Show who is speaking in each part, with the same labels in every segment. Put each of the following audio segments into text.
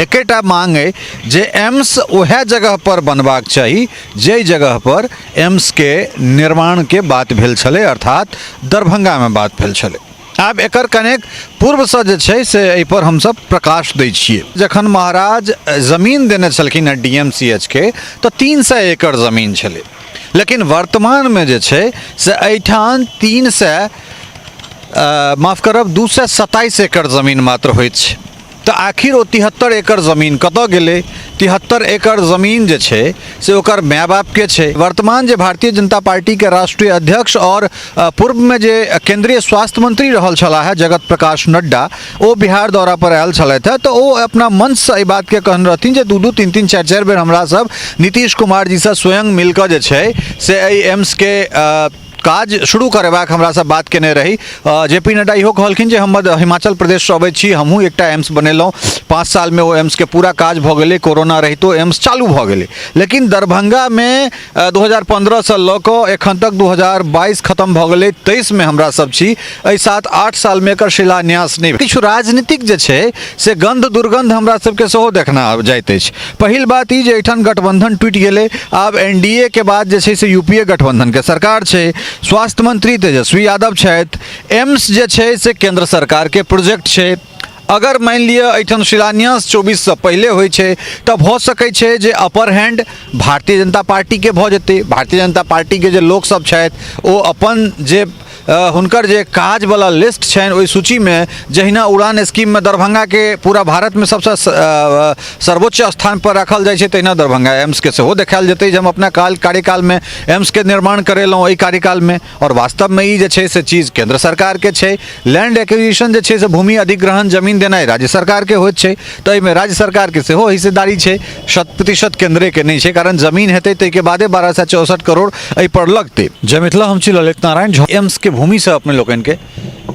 Speaker 1: एकेटा मांग अइ जे एम्स उएह जगहपर बनबाक चाही जाहि जगहपर एम्सके निर्माणके बात भेल छलै, अर्थात दरभंगामे बात भेल छलै। आब एकर कनेक पूर्वसँ जे छै से एहिपर हमसब प्रकाश दै छियै। जखन महाराज जमीन देने छलखिन हेँ डी एम सी एच के तऽ 300 एकड़ जमीन छलै, लेकिन वर्तमानमे जे छै से एहिठाम 300, माफ करब, 227 एकड़ जमीन मात्र होइत छै। तऽ आखिर ओ 73 एकड़ जमीन कतऽ गेलै? 73 एकड़ जमीन जे छै से ओकर माय बापके छै। वर्तमान जे भारतीय जनता पार्टीके राष्ट्रीय अध्यक्ष आओर पूर्वमे जे केंद्रीय स्वास्थ्य मंत्री रहल छलाह है जगत प्रकाश नड्डा, ओ बिहार दौरा पर आयल छलथि है, तऽ ओ अपना मंचसँ एहि बातके कहने रहथिन जे 2-2 3-3 4-4 बेर हमरा सब नीतीश कुमार जीसँ स्वयं मिलकऽ जे छै से एहि एम्सके काज शुरू करेबाक हमरा सब बात केने रही। जे पी नड्डा इहो कहलखिन जे हम हिमाचल प्रदेशसँ अबै छी, हमहूँ एकटा एम्स बनेलहुँ, 5 सालमे ओ एम्सके पूरा काज भऽ गेलै, कोरोना रहितो एम्स चालू भऽ गेलै। लेकिन दरभंगामे 2015सँ लऽ कऽ एखन तक 2022 खतम भऽ गेलै, 23मे हमरा सब छी, एहि 7-8 सालमे एकर शिलान्यास नहि। किछु राजनीतिक जे छै से गन्ध दुर्गन्ध हमरा सबके सेहो देखना जाइत अछि। पहिल बात ई जे एहिठाम गठबंधन टूटि गेलै, आब एन डी ए के बाद जे छै से यू पी ए गठबंधनके सरकार छै, स्वास्थ्य मंत्री तेजस्वी यादव छथि, एम्स जे छै से केंद्र सरकारके प्रोजेक्ट छै। अगर मानि लिअ एहिठाम शिलान्यास 24सँ पहिले होइ छै तऽ भऽ सकै छै जे अपर हैंड भारतीय जनता पार्टीके भऽ जेतै। भारतीय जनता पार्टीके जे लोकसभ छथि ओ अपन जे हुनकर जे काजवला लिस्ट छनि ओहि सूचीमे जहिना उड़ान स्कीममे दरभंगाके पूरा भारतमे सबसँ सर्वोच्च स्थानपर राखल जाइ छै, तहिना दरभंगा एम्सके सेहो देखायल जेतै जे हम अपना काल कार्यकालमे एम्सके निर्माण करेलहुँ एहि कार्यकालमे। आओर वास्तवमे ई जे छै से चीज केन्द्र सरकारके छै। लैंड एक्विजिशन जे छै से भूमि अधिग्रहण जमीन देनाइ राज्य सरकारके होइत छै, तऽ एहिमे राज्य सरकारके सेहो हिस्सेदारी छै, 100% केन्द्रेके नहि छै, कारण जमीन हेतै ताहिके बादे 1264 करोड़ एहिपर लगतै। जय मिथिला, हम छी ललित नारायण झा। एम्सके भूमिसँ अपने लोकनिके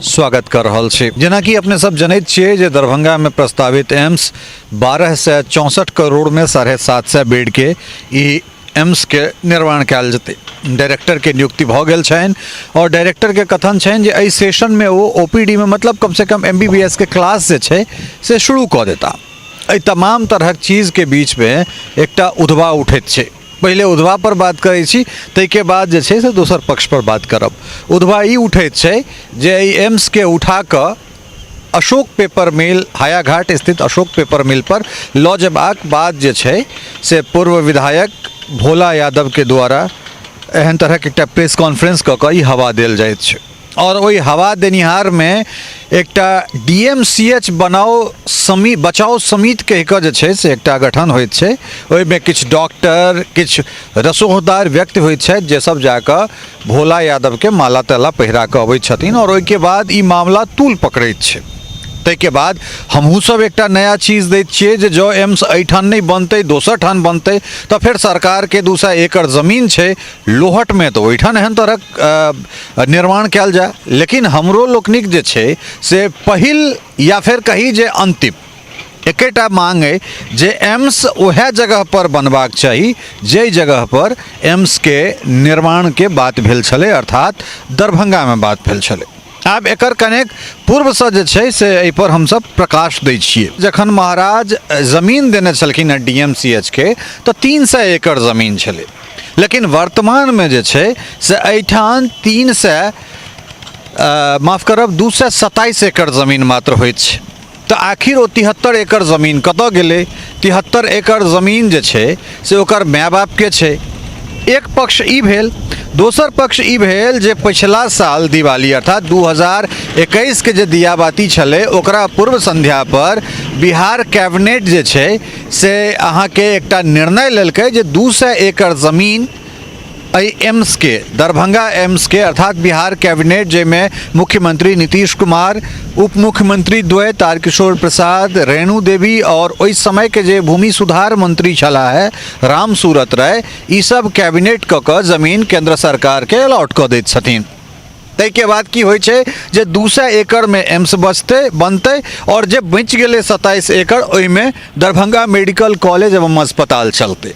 Speaker 1: स्वागत कर रहल छी। जेनाकि अपने सब जनैत छियै जे दरभंगामे प्रस्तावित एम्स 1264 करोड़मे 750 बेडके ई एम्सके निर्माण कयल जेतै। डायरेक्टरके नियुक्ति भऽ गेल छनि आओर डायरेक्टरके कथन छनि जे एहि सेशनमे ओ ओ पी डी मे मतलब कमसँ कम एम बी बी एस के क्लास जे छै से शुरू कऽ देता। एहि तमाम तरहक चीजके बीचमे एकटा उधवा उठैत छै। पहिले उधवा पर बात करै छी, ताहिके बाद जे छै से दोसर पक्ष पर बात करब। उधवा ई उठैत छै जे एहि एम्सके उठा कऽ अशोक पेपर मिल, हायाघाट स्थित अशोक पेपर मिल पर लऽ जेबाक बाद जे छै से पूर्व विधायक भोला यादवके द्वारा एहन तरहक एकटा प्रेस कॉन्फ्रेंस कऽ कऽ ई हवा देल जाइत छै। आओर ओहि हवा देनिहारमे एकटा डी एम सी एच बनाओ समी बचाओ समिति कहि कऽ जे छै से एकटा गठन होइत छै। ओहिमे किछु डॉक्टर, किछु रसोहदार व्यक्ति होइत छथि जे सब जाकऽ भोला यादवके माला ताला पहिरा कऽ अबै छथिन आओर ओहिके बाद ई मामला तूल पकड़ैत छै। ताहिके बाद हमहूँसभ एकटा नया चीज दैत छियै जे जँ एम्स एहिठाम नहि बनतै दोसर ठाम बनतै तऽ फेर सरकारके 200 एकड़ जमीन छै लोहटमे, तऽ ओहिठाम एहन तरहक निर्माण कयल जाय। लेकिन हमरो लोकनिक जे छै से पहिल या फेर कही जे अन्तिम एकेटा मांग अइ जे एम्स उएह जगहपर बनबाक चाही जाहि जगहपर एम्सके निर्माणके बात भेल छलै, अर्थात दरभंगामे बात भेल छलै। आब एकर कनेक पूर्वसँ जे छै से एहिपर हमसब प्रकाश दै छियै। जखन महाराज जमीन देने छलखिन हेँ डी एम सी एच के तऽ 300 एकड़ जमीन छलै, लेकिन वर्तमानमे जे छै से एहिठाम 300, माफ करब, 227 एकड़ जमीन मात्र होइत छै। तऽ आखिर ओ 73 एकड़ जमीन कतऽ गेलै? 73 एकड़ जमीन जे छै से ओकर माय बापके छै। एक पक्ष ई भेल, दोसर पक्ष ई भेल जे पछिला साल दिवाली अर्थात 2021 के जे दियाबाती छलै ओकरा पूर्व संध्या पर बिहार कैबिनेट जे छै से अहाँके एकटा निर्णय लेलकै जे 200 एकड़ जमीन एहि एम्सके, दरभंगा एम्सके, अर्थात बिहार कैबिनेट जाहिमे मुख्यमंत्री नीतीश कुमार, उप मुख्यमंत्री द्वय तारकिशोर प्रसाद, रेणु देवी और ओहि समयके जे भूमि सुधार मंत्री छलाह है राम सूरत राय, ई सब कैबिनेट कऽ कऽ जमीन केंद्र सरकारके अलॉट कऽ दैत छथिन। ताहिके बाद की होइ छै जे 200 एकड़मे एम्स बचतै बनतै और जे बचि गेलै 27 एकड़ ओहिमे दरभंगा मेडिकल कॉलेज एवं अस्पताल चलतै।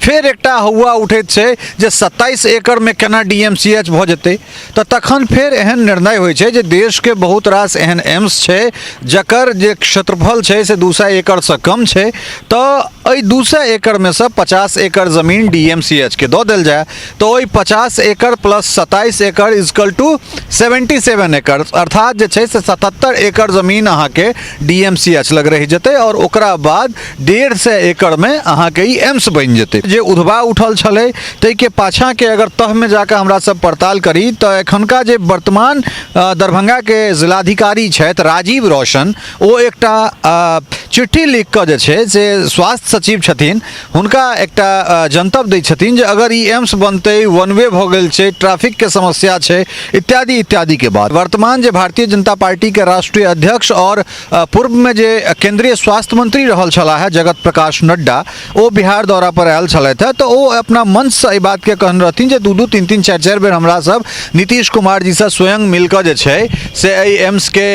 Speaker 1: फेर एकटा हौआ उठैत छै जे 27 एकड़मे केना डी एम सी एच भऽ जेतै। तऽ तखन फेर एहन निर्णय होइ छै जे देशके बहुत रास एहन एम्स छै जकर जे क्षेत्रफल छै से 200 एकड़सँ कम छै, तऽ एहि 200 एकड़मे सँ 50 एकड़ जमीन डी एम सी एच के दऽ देल जाय, तऽ ओहि 50 एकड़ प्लस 27 एकड़ is equal two 77 एकड़, अर्थात जे छै से 77 एकड़ जमीन अहाँके डी एम सी एच लग रहि जेतै आओर ओकरा बाद 150 एकड़मे अहाँके ई एम्स बनि जेतै। जे उधबा उठल छलै ताहिके पाछाँके अगर तहमे जाकऽ हमरा सब पड़ताल करी तऽ एखनका जे वर्तमान दरभंगाके जिलाधिकारी छथि राजीव रोशन, ओ एकटा चिट्ठी लिख कऽ जे छै से स्वास्थ्य सचिव छथिन हुनका एकटा जनतब दै छथिन जे अगर ई एम्स बनतै, वन वे भऽ गेल छै, ट्रैफिकके समस्या छै, इत्यादि इत्यादिके बाद वर्तमान जे भारतीय जनता पार्टीके राष्ट्रीय अध्यक्ष आओर पूर्वमे जे केंद्रीय स्वास्थ्य मंत्री रहल छलाह है जगत प्रकाश नड्डा, ओ बिहार दौरा पर आयल छलथि है, तऽ ओ अपना मंचसँ एहि बातके कहने रहथिन जे 2-2 3-3 4-4 बेर हमरा सब नीतीश कुमार जीसँ स्वयं मिलकऽ जे छै से एहि एम्सके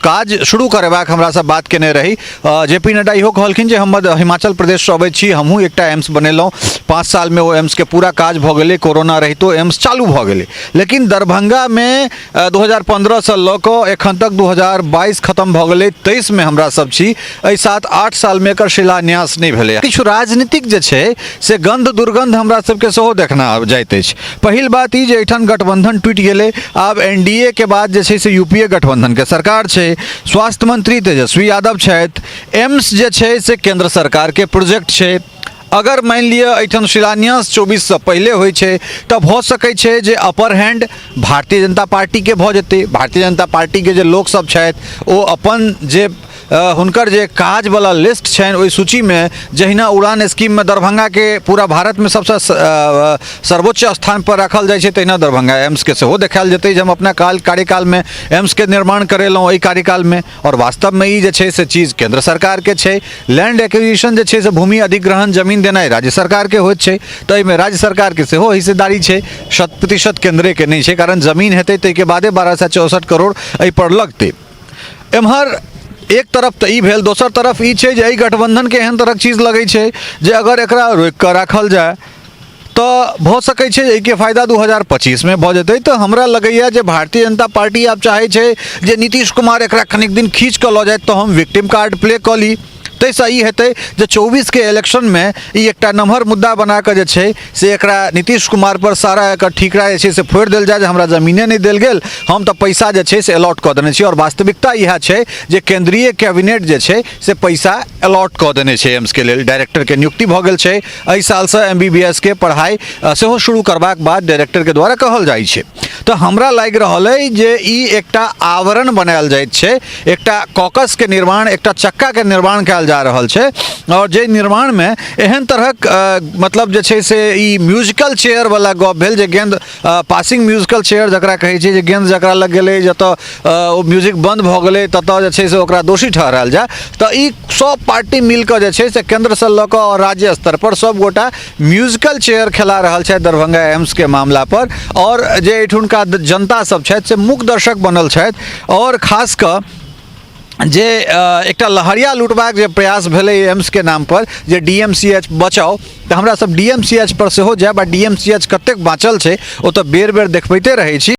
Speaker 1: काज शुरू करेबाक हमरा सब बात केने रही। जे पी नड्डा इहो कहलखिन जे हम हिमाचल प्रदेशसँ अबै छी, हमहूँ एकटा एम्स बनेलहुँ, 5 सालमे ओ एम्सके पूरा काज भऽ गेलै, कोरोना रहितो एम्स चालू भऽ गेलै। लेकिन दरभंगामे 2015सँ लऽ कऽ एखन तक 2022 खतम भऽ गेलै, 23मे हमरा सब छी, एहि 7-8 सालमे एकर शिलान्यास नहि भेलै। किछु राजनीतिक जे छै से गन्ध दुर्गन्ध हमरा सबके सेहो देखना जाइत अछि। पहिल बात ई जे एहिठाम गठबंधन टूटि गेलै, आब एन डी ए के बाद जे छै से यू पी ए गठबंधनके सरकार छै, स्वास्थ्य मंत्री तेजस्वी यादव छथि, एम्स जे छै से केंद्र सरकारके प्रोजेक्ट छै। अगर मानि लिअ एहिठाम शिलान्यास 24सँ पहिले होइ छै तऽ भऽ सकै छै जे अपर हैंड भारतीय जनता पार्टीके भऽ जेतै। भारतीय जनता पार्टीके जे लोकसभ छथि ओ अपन जे हुनकर जे काजवला लिस्ट छनि ओहि सूचीमे जहिना उड़ान स्कीममे दरभंगाके पूरा भारतमे सबसँ सर्वोच्च स्थानपर राखल जाइ छै, तहिना दरभंगा एम्सके सेहो देखायल जेतै जे हम अपना कार्यकालमे एम्सके निर्माण करेलहुँ एहि कार्यकालमे। आओर वास्तवमे ई जे छै से चीज केंद्र सरकारके छै। लैंड एक्विजिशन जे छै से भूमि अधिग्रहण जमीन देनाइ राज्य सरकारके होइत छै, तऽ एहिमे राज्य सरकारके सेहो हिस्सेदारी छै, 100% केंद्रेके नहि छै, कारण जमीन हेतै ताहिके बादे 1264 करोड़ एहिपर लगतै। एम्हर एक तरफ तऽ ई भेल, दोसर तरफ ई छै जे एहि गठबंधनके एहन तरहक चीज लगै छै जे अगर एकरा रोकि कऽ राखल जाय तऽ भऽ सकै छै एहिके फायदा 2025मे भऽ जेतै। तऽ हमरा लगैए जे भारतीय जनता पार्टी आब चाहै छै जे नीतीश कुमार एकरा कनिक दिन खींच कऽ लऽ जाइत तऽ हम विक्टिम कार्ड प्ले कऽ ली, ताहिसँ ई हेतै जे 24के इलेक्शनमे ई एकटा नमहर मुद्दा बना कऽ जे छै से एकरा नीतीश कुमार पर सारा एकर ठीकरा जे छै से फोड़ि देल जाय जे हमरा जमीने नहि देल गेल, हम तऽ पैसा जे छै से अलॉट कऽ देने छी। आओर वास्तविकता इएह छै जे केंद्रीय कैबिनेट जे छै से पैसा अलॉट कऽ देने छै एम्सके लेल, डायरेक्टरके नियुक्ति भऽ गेल छै, एहि सालसँ एम बी बी एस के पढ़ाइ सेहो शुरू करबाक बात डायरेक्टरके द्वारा कहल जाइ छै। तऽ हमरा लागि रहल अइ जे ई एकटा आवरण बनायल जाइत छै, एकटा कॉकसके निर्माण, एकटा चक्काके निर्माण कयल जा रहल छै, आओर जाहि निर्माणमे एहन तरहक मतलब जे छै से ई म्यूजिकल चेयरवला गप भेल जे गेंद पासिंग म्यूजिकल चेयर जकरा कहै छै, जे गेंद जकरा लग गेलै जतऽ ओ म्यूजिक बन्द भऽ गेलै ततऽ जे छै से ओकरा दोषी ठहरायल जाय। तऽ ई सब पार्टी मिलकऽ जे छै से केन्द्रसँ लऽ कऽ आओर राज्य स्तर पर सब गोटा म्यूजिकल चेयर खेला रहल छथि दरभंगा एम्सके मामला पर, आओर जे एहिठुनका जनता सब छथि से मूक दर्शक बनल छथि। आओर खास कऽ जे एकटा लहरिया लूटबाक जे प्रयास भेलै एम्सके नाम पर जे डी एम सी एच बचाउ, तऽ हमरा सब डी एम सी एच पर सेहो जायब आ डी एम सी एच कतेक बाँचल छै ओ तऽ बेर बेर देखबैते रहै छी।